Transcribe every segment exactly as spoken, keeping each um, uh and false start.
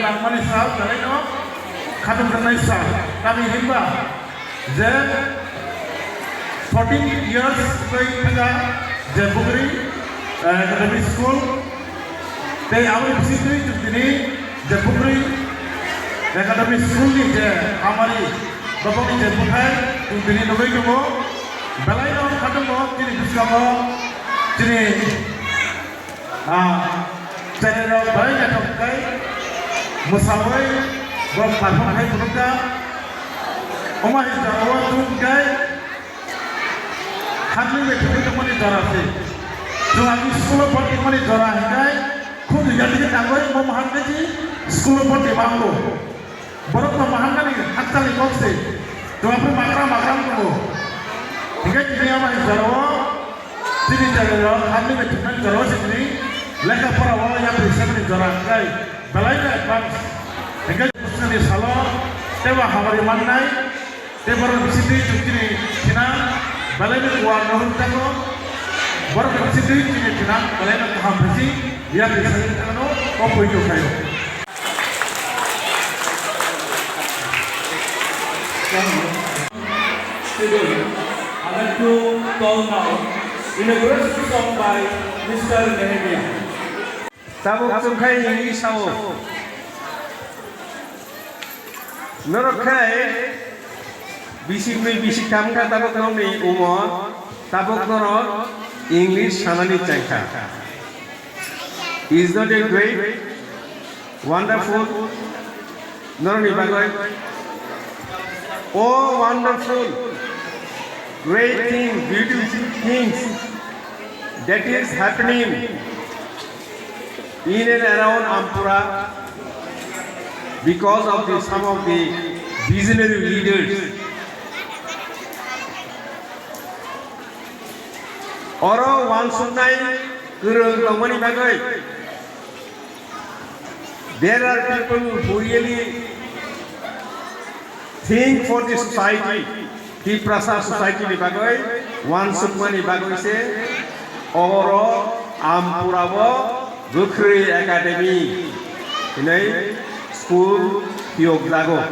Tangmani sal, belai no khatung tangnai sal. Tamni hinba je fourteen years bai thaka je Bugri, eh, Academy School, tei aboni bisingtwi chwng tini je Bugri Academy School ni je hamari, bopokni je bwthai chwng tini nugwi tongo. Belai no khatung no chini bwskango chini Ah, chwrairok belai naithok khe mwsaui borok perform khai phunukjak. Omo hai jorao chwng khe hamni bai thwngwi tongmani jora se. Chwng ang school-o borok tongmani jora hinkhe khunju yatwi tangwi omo hai khe school-o borok tongma wngo. Borok no mahankani hakchalni kok se. Chwng aphuru makra makra wng tongo. Hinkhe tini omo hai jorao chini chwrairok hamni bai thwknani jorao se tini lekha pora o yapri semani jora hinkhe belai no advance. Hinkhe bwskangni salo teibo hamari mannai tei borok bisingtwi chwng chini thinang belai no kuar no hwn thango. Borok bisingtwi chini thinang belai no kaham khe si yapri semani thangno o poito khaio. Student, I'd like to call now inauguration song by Mister Nehemiah. Tabuk chwng khai English sao. Norok khai bisingni bising kam kha tabuk nokni umor, tabuk norok English sanani chengkha. Is not it great? Wonderful. Norokni bagwi. Oh, wonderful. Great thing, beautiful things that is happening in and around Ampura because of the, some of the visionary leaders. Oro wansuknai kwrwng tongmani bagwi. There are people who really think for the society, Tiprasa society ni bagwi, wansukmani bagwi se oro Ampura o Bwkhwrwi Academy hinwi school phiyokjago.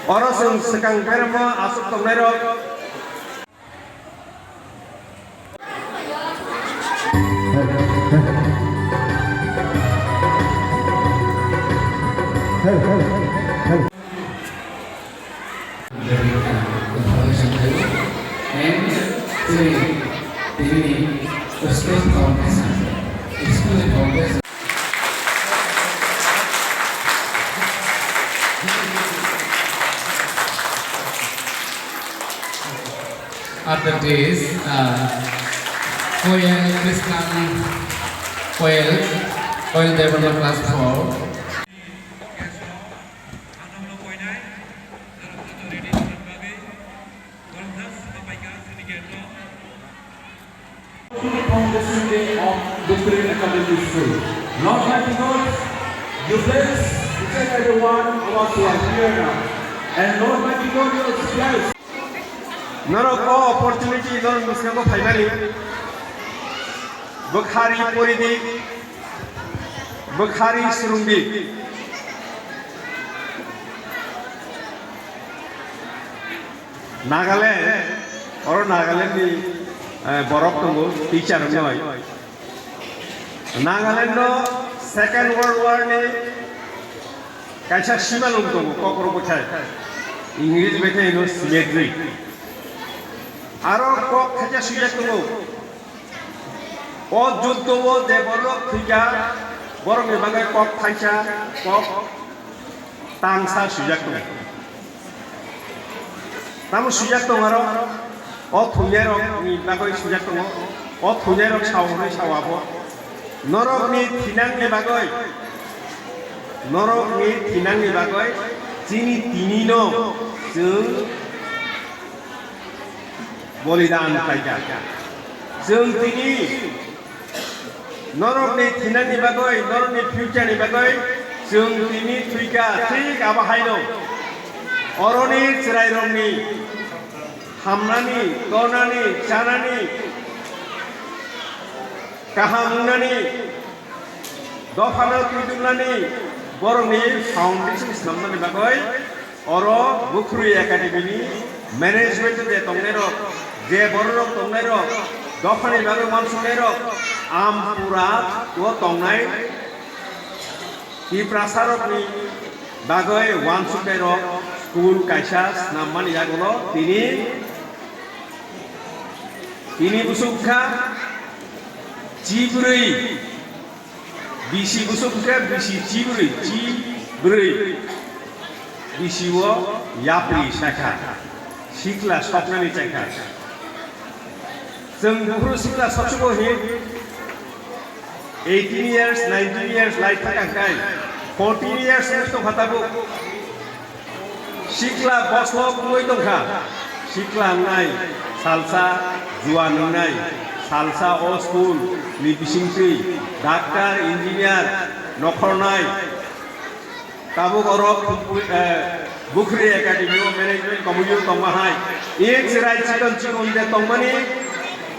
Oro chwng swkang beremo aswk tongnairok. And three, three, Christian Foundation, Christian Foundation. After this, uh, Koyal Kristan Koyal, Koyal Development Class four. Foundation Day of Bwkhwrwi Academy School. Lord Mighty God, you bless each and every one of us who are here now. And Lord Mighty God, you bless. Norok o opportunity norok bwskango phaimani bwkhari poridi, bwkhari swrwngdi. Nagaland, oro Nagaland ni, eh, borok tongo, teacher wngnai. Nagaland no Second World War ni kaisa simalwng tongo, kokrok bwkhai. English bai khe hino cemetery. Aro kok khaisa swijak tongo. O juddo o je borok thwikha, borokni bagwi kok thaisa, kok tangsa swijak tongo. Tamo swijak tongo aro, o thwinairokni bagwi swijak tongo, o thwinairok sao hwnwi sao abo. Norokni thinangni bagwi, norokni thinangni bagwi chini tinino chwng bolidan khlaikha. Chwng tini norokni thinani bagwi, norokni future ni bagwi chwng tini thwikha, thik abo haino oroni chwrairokni hamnani, tornani, chanani, Kaham wngnani, dophano twidulnani, borokni foundation snamnani bagwi oro Bukhuri Academy ni management je tongnairok, je bororok tongnairok, dophani bagwi uansuknairok, Ampura o tongnai Tiprasarokni bagwi uansuknairok school kaisa snam mani yagulo tini, tini bwswk wngkha chibrwi, bisi bwswk wngkha bisi chibrwi, chibrwi bisi o yapri sakha, sikla soknani chakha. Chwng buphuru sikla soksugo hi eighteen years, nineteen years lai thaka hwnkhe fourteen years wngwi tongkha tabuk. Sikla boslok wngwi tongkha. Sikla wngnai, salsa juan wngnai, salsa o school ni bisingtwi doctor, engineer nokhornai. Tabuk oro, eh, Bukhuri Academy o management committee o tongma hai. Ek chwrai chikon chikon de tongmani,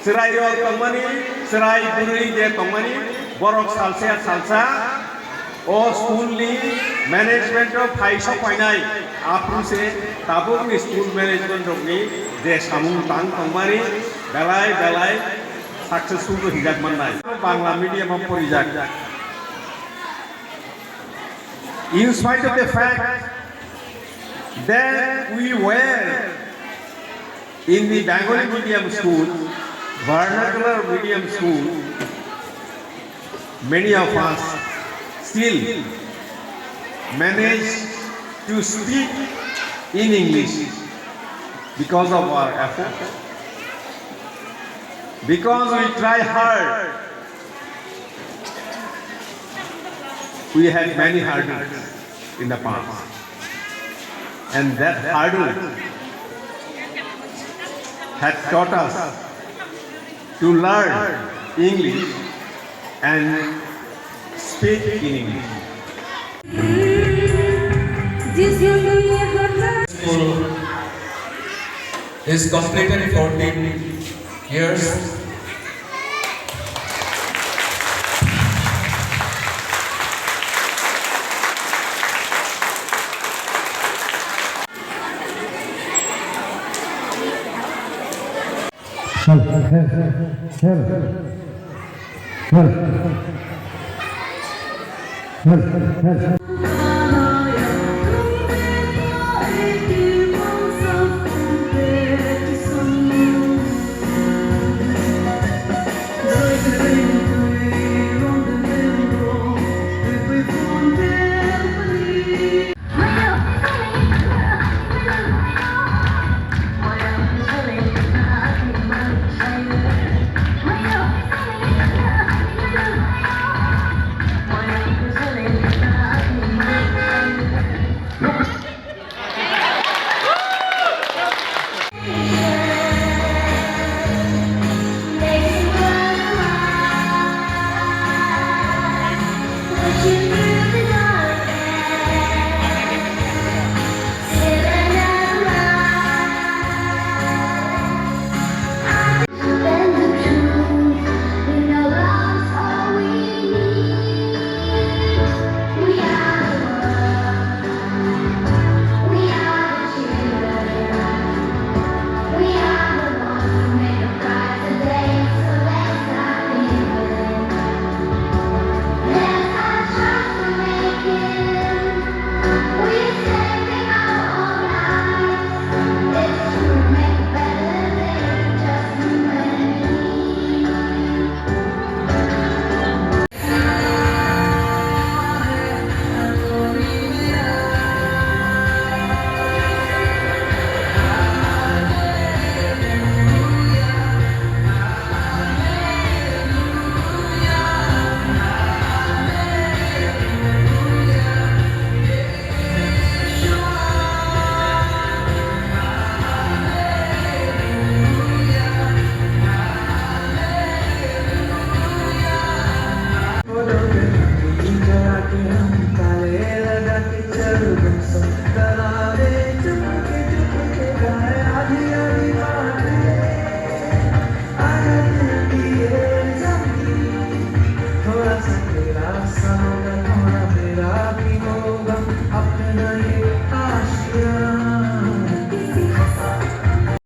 chwrai rok tongmani, chwrai bwrwi de tongmani, borok salsa salsa o school ni management o phai sok painai. Aphuru se tabuk ni school management rok ni je samung tang tongmani belai belai successful hwnjak mannai. Bangla medium o porijak. In spite of the fact that we were in the Bengali medium school, vernacular medium school, many of us still manage to speak in English because of our effort, because we try hard. We had many hurdles in the past, and that hurdle had taught us to learn English and speak in English. School is completed fourteen years. Help, help, help, help, help, help, help.